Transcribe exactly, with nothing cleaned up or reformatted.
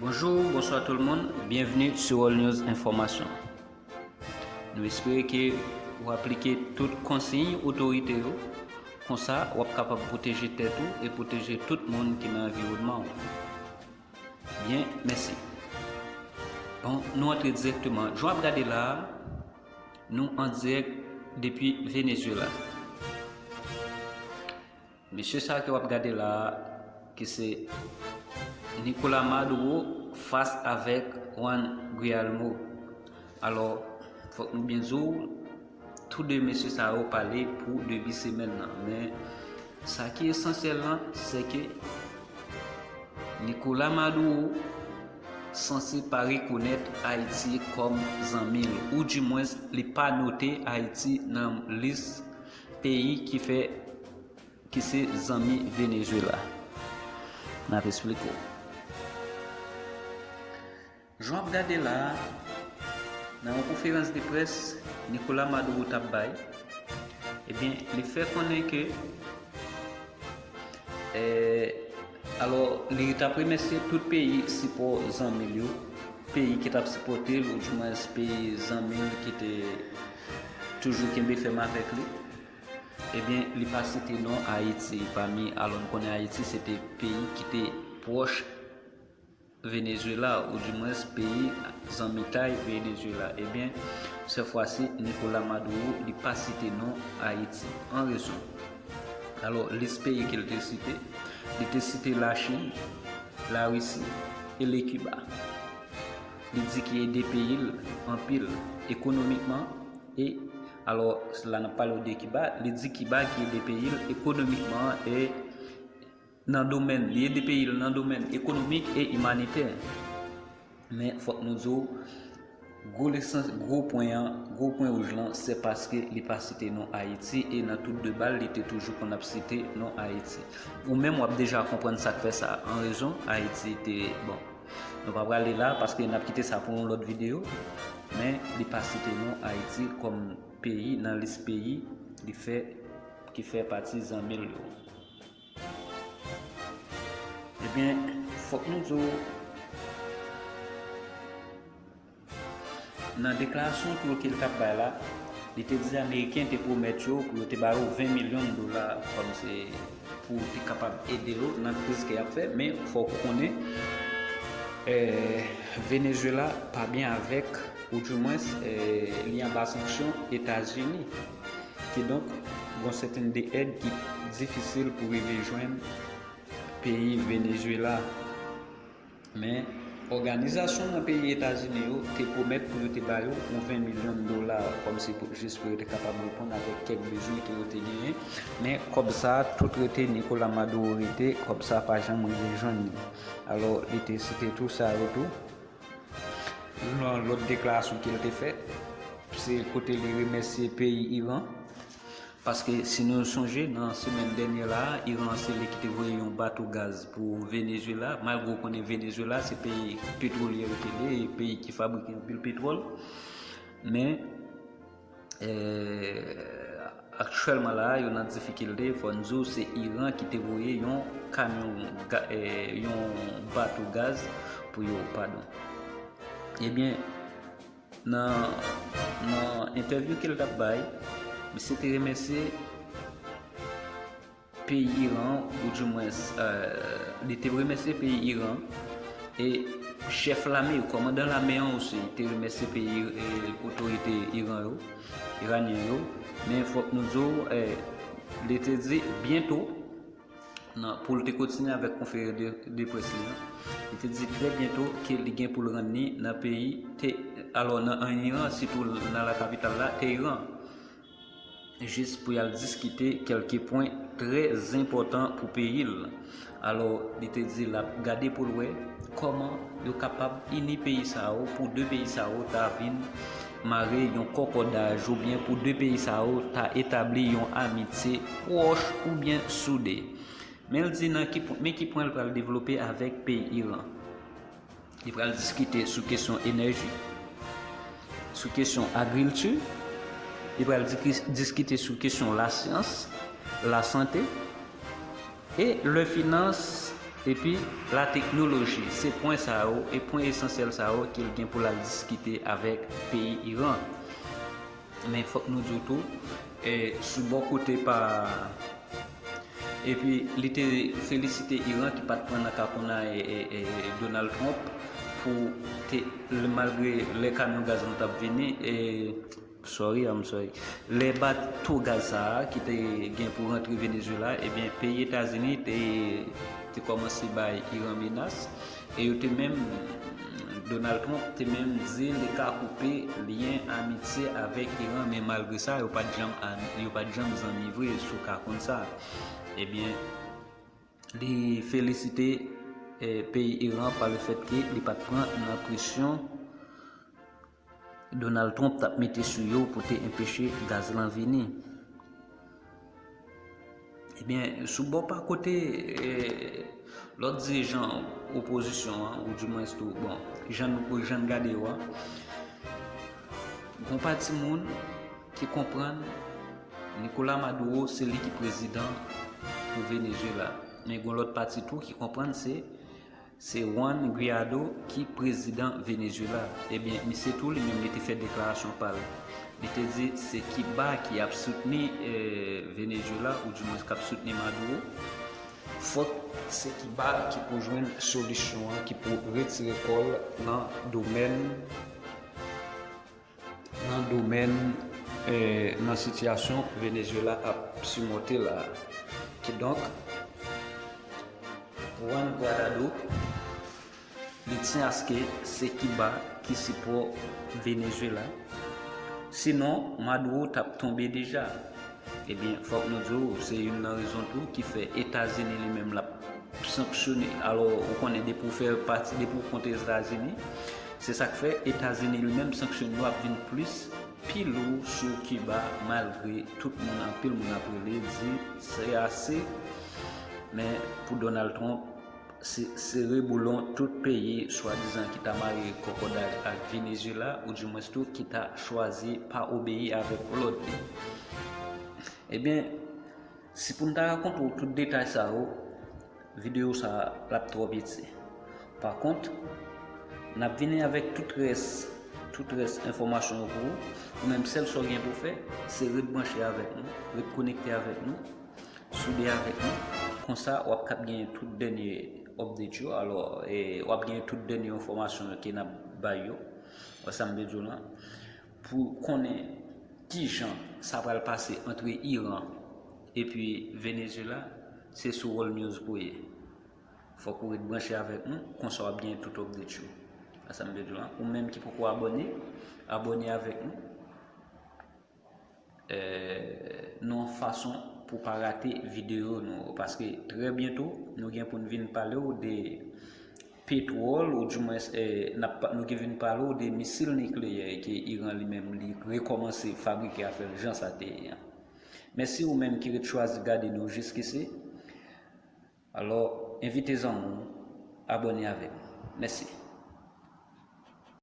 Bonjou, bonswa tout moun, byenvni sou All News Enfòmasyon. Nou espere ke w aplike tout konsiy otorite yo, konsa w ap kapab pwoteje tèt ou e pwoteje tout moun ki nan anviwònman w. Byen, mèsi. Bon, nou antre dirèkteman. Jan w ap gade la a, nou an dirèk depi Venezuela. Mesye sa ke w ap gade la a, ki se Nicolas Maduro fas avèk Juan Guillermo. Alò, fòk nou byen di w, tou de mesye sa yo pale pou debi semèn nan. Men, sa ki esansyèl lan, se ke Nicolas Maduro sanse pa rekonèt Ayiti kòm zanmi l, oudimwens li pa note Ayiti nan lis peyi ki fè ki se zanmi Venezuela. N ap esplike w. Jan w ap gade la a, nan yon konferans de près Nicolas Maduro t ap bay, ebyen, li fè konnen ke, eh, alò, li t ap remèsye tout peyi sipò zanmi l yo, peyi ki t ap sipòte l, oudimwens peyi zanmi l ki te toujou kenbe fèm avèk li. Ebyen, li pa site non Ayiti pami, alò, nou konnen Ayiti se te peyi ki te pwòch Venezuela, oudimwens peyi zanmitay Venezuela. Ebyen, sèt fwa si, Nicolas Maduro, li pa site non Ayiti. An rezon. Alò, lis peyi ke l te site, li te site Lachin, Larisi e le Kiba. Li di ki ede peyi l anpil ekonomikman e, alò, la n ap pale w de Kiba, li di Kiba ki ede peyi l ekonomikman e nan domèn, li ede peyi l nan domèn ekonomik e imanitè. Men fòk nou di w, gwo lesans, gwo pwen an, gwo pwen wouj lan, se paske li pa site non Ayiti e nan tout de bal, li te toujou konn ap site non Ayiti. Ou menm w ap deja konprann sa k fè sa. An rezon, Ayiti te, bon, nou pa prale la paske n ap kite sa pou yon lòt videyo, men li pa site non Ayiti kòm peyi nan lis peyi li fè, ki fè pati zanmi l yo. Ebyen, fòk nou di w, nan deklarasyon tou ke l t ap bay la, li te di Ameriken te pwomèt yo pou yo te ba yo ven milyon dola kòm se pou te kapab ede yo nan kriz ke y ap fè, men fòk ou konnen, eh, Venezuela pa byen avèk, oudimwens, eh, li anba sanksyon Etazini. Kidonk, gon sèten de èd ki difisil pou rive jwenn peyi Venezuela. Men, òganizasyon nan peyi Etazini yo te pwomèt pou yo te ba yo yon ven milyon dola kòm se pou, jis pou yo te kapab reponn avèk kèk bezwen ke yo te genyen. Men, kòb sa a tout rete Nicolas Maduro rete, kòb sa a pa janm rive jwenn li. Alò, li te site tou sa yo tou. Yon lòt deklarasyon ke l te fè, se kote li remèsye peyi Iran. Paske si nou sonje, nan semèn dènye la a, Iran se li ki te voye yon bato gaz pou Venezuela, malgre w konnen Venezuela se peyi petwolyè yo te ye, peyi ki fabrike anpil petwòl. Men, eh, aktyèlman la a, yo nan difikilte, fò n di w se Iran ki te voye yon kamyon, ga- eh, yon bato gaz pou yo, padon. Ebyen, nan, nan entèvyou ke l t ap bay, misye te remèsye peyi Iran, oudimwens, eh, li te remèsye peyi Iran, e chèf lame yo, kòmandan lame an osi, te remèsye peyi, eh, otorite Iran yo, iranyen yo. Men fòk nou di w, eh, li te di byento, nan, pou l te kontinye avèk konferans de, de près li an, li te di trè byento ke li gen pou l rann li nan peyi, te, alò, nan, an Iran, sitou nan lakapital la, Teheran, jis pou y al diskite kèlke pwen trè enpòtan pou peyi l. Alò, li te di l ap gade pou l wè kòman yo kapab ini peyi sa yo, pou de peyi sa yo ta vin mare yon kòkòdaj, oubyen pou de peyi sa yo ta etabli yon amitye pwòch oubyen soude. Men l di nan ki pwen, men ki pwen l pral devlope avèk peyi Iran. Li pral diskite sou kesyon enèji, sou kesyon agrikilti, li pral di-, diskite sou kesyon lasyans, lasante e le finans Epi lateknoloji. Se pwen sa yo, e pwen esansyèl sa yo ke l gen pou l al diskite avèk peyi Iran. Men fòk nou di w tou, e, sou bò kote pa, epi li te felisite Iran ki pa t pran nan kakonnay, e, e, e, Donald Trump pou te, malgre lè kamyon gaz lan t ap vini, e, sorry, I'm sorry, lè bato gaz sa a ki te gen pou rantre Venezuela, ebyen, peyi Etazini te, te kòmanse bay Iran menas, e yo te menm, Donald Trump te menm di li ka koupe lyen amitye avèk Iran, men malgre sa, yo pa t janm, yo pa t janm zanmi vre, si w ka konn sa. Ebyen, li felisite, eh, peyi Iran pa le fèt ke li pa t pran nan presyon Donald Trump t ap mete sou yo pou te enpeche gaz lan vini. Ebyen, sou bò pa kote, eh, lòt dirijan opozisyon an, ou dimwens tou, bon, jan nou, jan n gade yo a, gon pati moun ki konprann Nicolas Maduro se li ki prezidan pou Venezuela. Men gon lòt pati tou ki konprann se, se Juan Guaido ki prezidan Venezuela. Ebyen, misye tou li menm li te fè deklarasyon pa l. Li te di se Kiba ki ap soutni, eh, Venezuela, ou dimwens k ap soutni Maduro. Fòk se Kiba ki pou jwenn solisyon an, ki pou retire kò l nan domèn, nan domèn, eh, nan sitiyasyon Venezuela ap simonte la. Kidonk, Juan Guaido, li tyen aske se Kiba ki sipò Venezuela. Sinon, Maduro t ap tonbe deja. Ebyen, fòk nou di w, se youn nan rezon tou ki fè Etazini li menm l ap sanksyone. Alò, ou konnen depi w fè pati, depi w kont Etazini, se sa k fè Etazini li menm sanksyone yo ap vin plis, pi lou sou Kiba, malgre tout moun, anpil moun ap rele, di se ase. Men pou Donald Trump, se sere boulon tout peyi swadizan ki ta mare kòkòday ak Venezuela, ou dimwens tou ki ta chwazi pa obeyi avèk lòd li. Ebyen, si pou n ta rakonte w tout detay sa yo, videyo sa a l ap twò piti. Pa kont, n ap vini avèk tout rès, tout rès enfòmasyon yo pou ou. Ou menm, sèl sa w gen pou w fè, se ret branche avèk nou, ret konekte avèk nou, soude avèk nou. Konsa, w ap kab genyen tout dènye update yo. Alò, e, w ap genyen tout dènye enfòmasyon yo ke n ap bay yo. Wè sa m vle di w lan? Pou konnen kijan sa pral pase antre Iran epi Venezuela, se sou World News pou w ye. Fòk ou ret branche avèk nou, konsa w ap genyen tout update yo. Wè sa m vle di w lan? Ou menm ki poko abòne, abòne avèk nou. Eh, nan yon fason pou pa rate videyo nou yo, paske trè byento, nou gen pou n vin pale w de petwòl, ou dimwens, eh, n ap pa-, nou gen vin pale w de misil nikleyè ke Iran li menm li rekòmanse fabrike a fè l jan sa te ye an. Mèsi ou menm ki ret chwazi gade nou jiskisi. Alò, envite zanmi w abòne avèk nou. Mèsi.